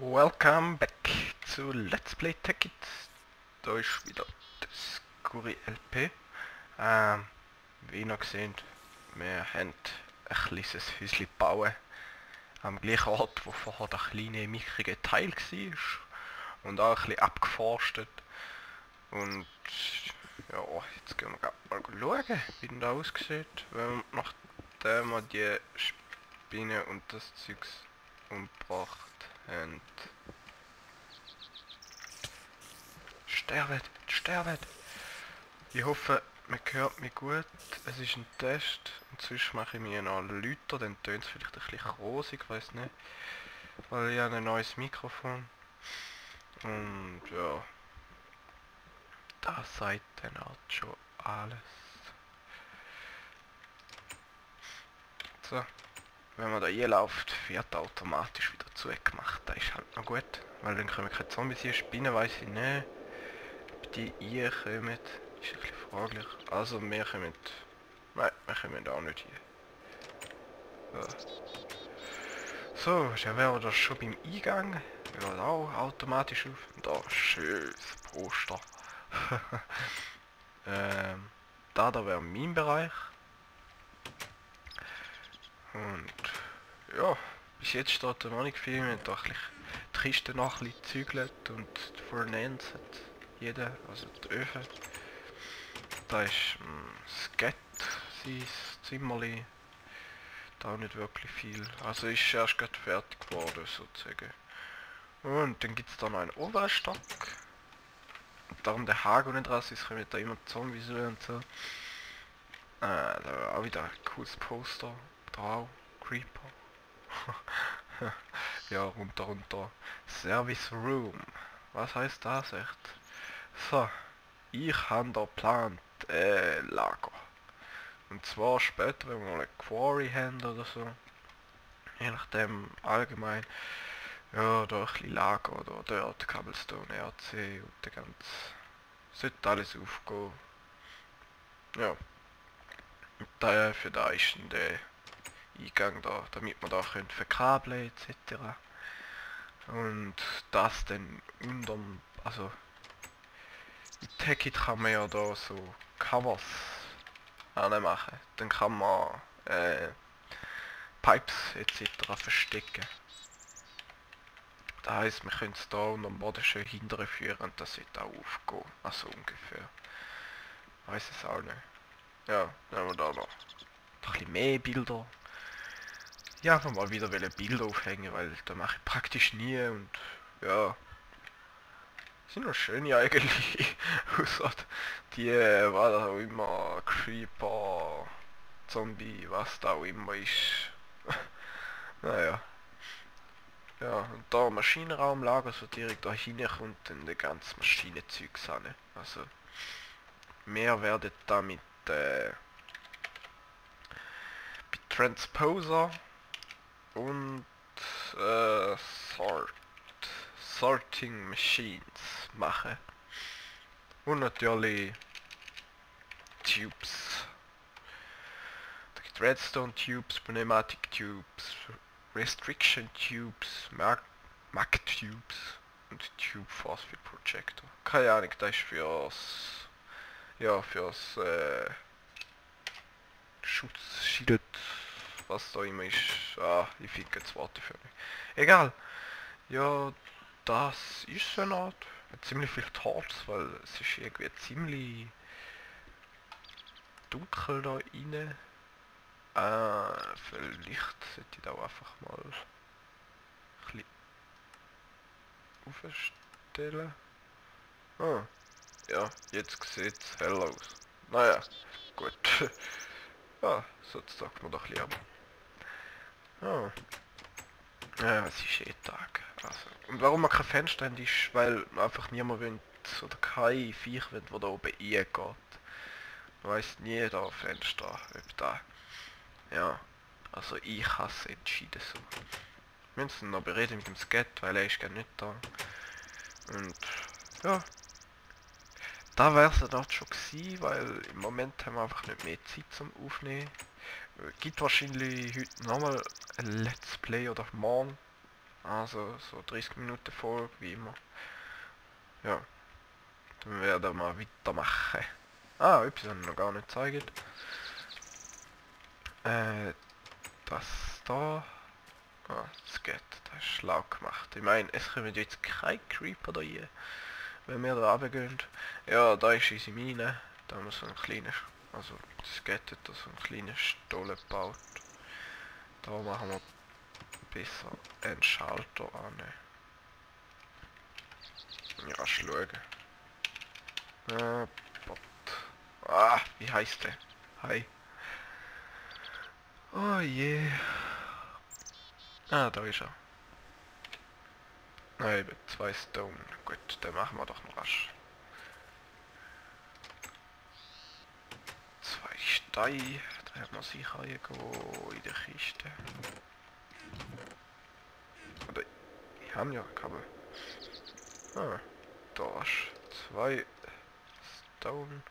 Welcome back zu Let's Play Tekkit. Da ist wieder das Guri LP. Wie ihr seht, wir haben ein kleines Häuschen gebaut. Am gleichen Ort, wo vorher der kleine mickrige Teil war. Und auch ein bisschen abgeforstet. Und ja, jetzt gehen wir mal schauen, wie denn da aussieht. Nachdem wir die Spinne und das Zeugs umgebracht haben. Sterben, sterben! Ich hoffe, man hört mich gut. Es ist ein Test. Und sonst mache ich mir noch lauter, dann tönt es vielleicht ein bisschen rosig, ich weiß nicht. Weil ich habe ein neues Mikrofon. Und ja. Das sagt dann auch schon alles. So. Wenn man da einläuft, wird automatisch wieder zugemacht. Das ist halt noch gut. Weil dann kommen keine Zombies hier. Spinnen weiß ich nicht. Ob die reinkommen, ist ein bisschen fraglich. Also wir kommen... Nein, wir kommen auch nicht hier. Ja. So, dann wären wir da schon beim Eingang. Wir gehen auch automatisch auf. Und da schönes Poster. Da wäre mein Bereich. Und ja, bis jetzt steht da noch nicht viel. Wir haben da ein bisschen die Kiste noch ein bisschen gezügelt und vernäht hat jeder, also die Öfen. Da ist Skat, sein Zimmerli. Da auch nicht wirklich viel. Also ist erst gerade fertig geworden sozusagen. Und dann gibt es da noch einen oberen Stock. Und darum der Haken nicht raus ist, kommen da immer Zombies und so. Da war auch wieder ein cooles Poster drauf. Creeper. Ja, runter. Service Room. Was heißt das echt? So, ich habe da geplant, Lager. Und zwar später, wenn wir mal eine Quarry haben oder so. Je nachdem, allgemein. Ja, da ein bisschen Lager oder dort Cobblestone, RC und der ganze... Sollte alles aufgehen. Ja. Und daher für da ist dann der Eingang da, damit man da können verkabeln etc. Und das dann unterm, also in Tekkit kann man ja da so Covers machen. Dann kann man Pipes etc. verstecken. Das heisst, wir können es da unterm Boden schön hinterher führen und das wird auch aufgehen. Also ungefähr. Weiß es auch nicht. Ja, dann haben wir da noch ein bisschen mehr Bilder. Ja, einfach mal wieder Bilder aufhängen, weil da mache ich praktisch nie und ja. Sind noch schöne eigentlich. Außer die, was auch immer, Creeper, Zombie, was da auch immer ist. Naja. Ja, und da Maschinenraumlager, so direkt da hinkommt dann der ganze Maschinenzeugs an. Also, mehr werdet da mit Transposer und Sorting Machines machen. Und natürlich Tubes. Da gibt Redstone Tubes, Pneumatic Tubes, Restriction Tubes, Mag Tubes und Tube Phosphate Projector. Keine Ahnung, das ist fürs Schutzschild, was da immer ist. Ich finde jetzt Worte für mich. Egal. Ja, das ist so eine Art. Ziemlich viel Torps, weil es ist irgendwie ziemlich dunkel da rein. Vielleicht sollte ich da auch einfach mal ein bisschen aufstellen. Ja, jetzt sieht es hell aus. Naja, gut. Ja, so sagt man doch lieber. Was ist Tag? Also, und warum man kein Fenster haben, ist, weil einfach niemand will, oder kein Viech will, der da oben reingeht. Man weiss nie da Fenster, ob da... Ja, also ich habe es entschieden so. Wir müssen noch bereden mit dem Skat, weil er ist gar nicht da. Und ja, da wäre es dort schon gewesen, weil im Moment haben wir einfach nicht mehr Zeit zum Aufnehmen. Gibt wahrscheinlich heute nochmal ein Let's Play oder morgen. Also so 30 Minuten Folge, wie immer. Ja, dann werden wir weitermachen. Ah, etwas habe ich noch gar nicht gezeigt. Das da. Ah, das geht. Das ist schlau gemacht. Ich meine, es kommen jetzt keine Creeper da rein, wenn wir da runtergehen. Ja, da ist unsere Mine. Da haben wir so ein kleines, also das geht da so ein kleines Stollen gebaut. Da machen wir besser einen Schalter an. Ja, schauen. Bot. Ah, wie heißt der? Hi. Oh je. Ah, da ist er. Ah, eben, 2 Stone. Gut, dann machen wir doch noch rasch. 2 Steine. Da haben wir sicher irgendwo in der Kiste. Oder, ich habe ja Kabel. Ah, da ist 2 Stone.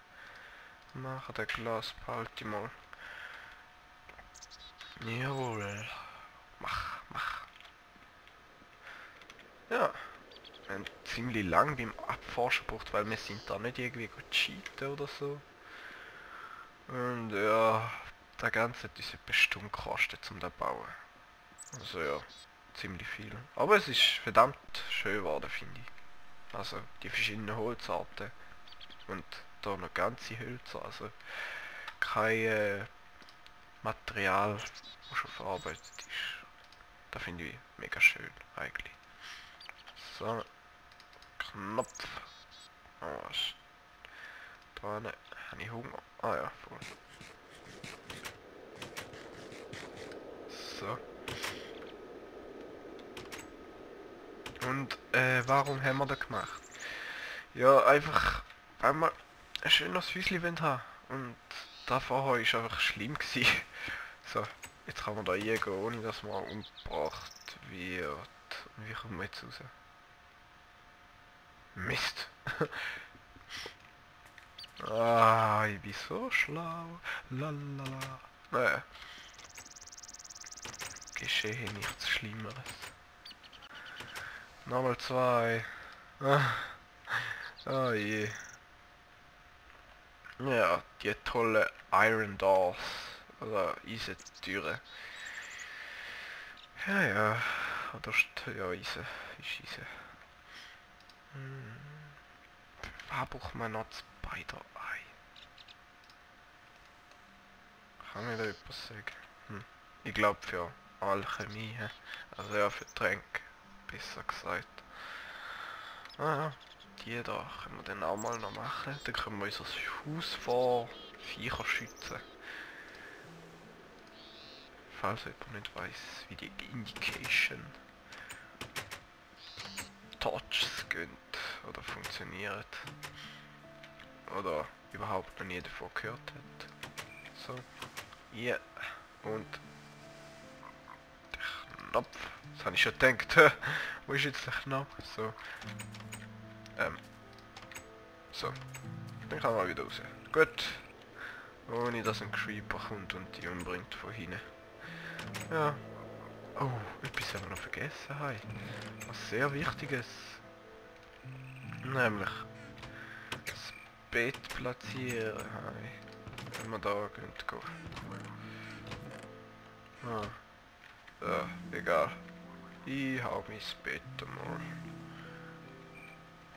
Machen der Glas, behalte mal. Jawohl. Mach. Ja. Wir haben ziemlich lang beim Abforschen gebraucht, weil wir sind da nicht irgendwie cheaten oder so. Und ja, der ganze hat uns etwa eine Stunde gekostet zum da bauen. Also ja, ziemlich viel. Aber es ist verdammt schön geworden, finde ich. Also die verschiedenen Holzarten und da noch ganze Hölzer, also kein Material, das schon verarbeitet ist. Das finde ich mega schön eigentlich. So, Knopf. Oh, was? Da habe ich Hunger. Ah ja, voll. So. Und warum haben wir das gemacht? Ja, einfach, weil wir ein schönes Häuschen haben. Und da vorher war einfach schlimm gewesen. So, jetzt kann man da gehen, ohne dass man umgebracht wird. Und wie kommen wir jetzt raus? Mist. Ah, ich bin so schlau. Lalala. Naja. Geschehe nichts Schlimmeres. Nochmal 2. Ah. Oh je. Ja, die tolle Iron Doors. Oder Eisentüre. Ja. Oder ja, Eisen. Ist Eisen. Was braucht man noch Spider-Eye? Kann ich da etwas sagen? Ich glaube für Alchemie. Also ja, für Tränke. Besser gesagt. Ah, die da können wir dann auch mal noch machen. Dann können wir unser Haus vor Viecher schützen. Falls jemand nicht weiss, wie die Indication Torches gehen oder funktioniert. Oder überhaupt noch nie davon gehört hat. So. Ja. Und der Knopf. Das habe ich schon gedacht. Wo ist jetzt der Knopf? So. So. Dann kann man wieder raus. Gut. Ohne dass ein Creeper kommt und die umbringt von hinten. Ja. Oh, etwas haben wir noch vergessen. Hey. Was sehr Wichtiges. Nämlich das Bett platzieren. Hey. Wenn wir da gehen. Ah. Ja, egal. Ich hau mein Bett mal.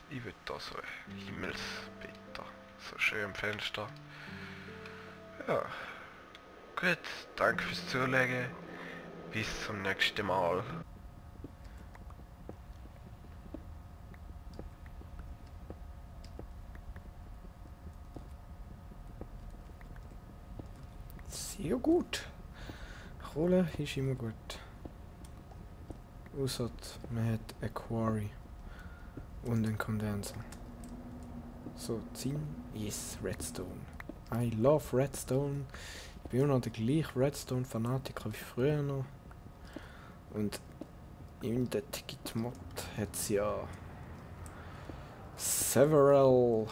Ich will da so ein Himmelsbett da. So schön am Fenster. Ja. Gut, danke fürs Zulegen. Bis zum nächsten Mal. Sehr gut. Kohle ist immer gut. Ausser man hat eine Quarry und einen Condenser. So, ziehen. Yes, Redstone. I love Redstone. Ich bin immer noch der gleiche Redstone-Fanatiker wie früher noch. Und in der Ticket-Mod hat es ja several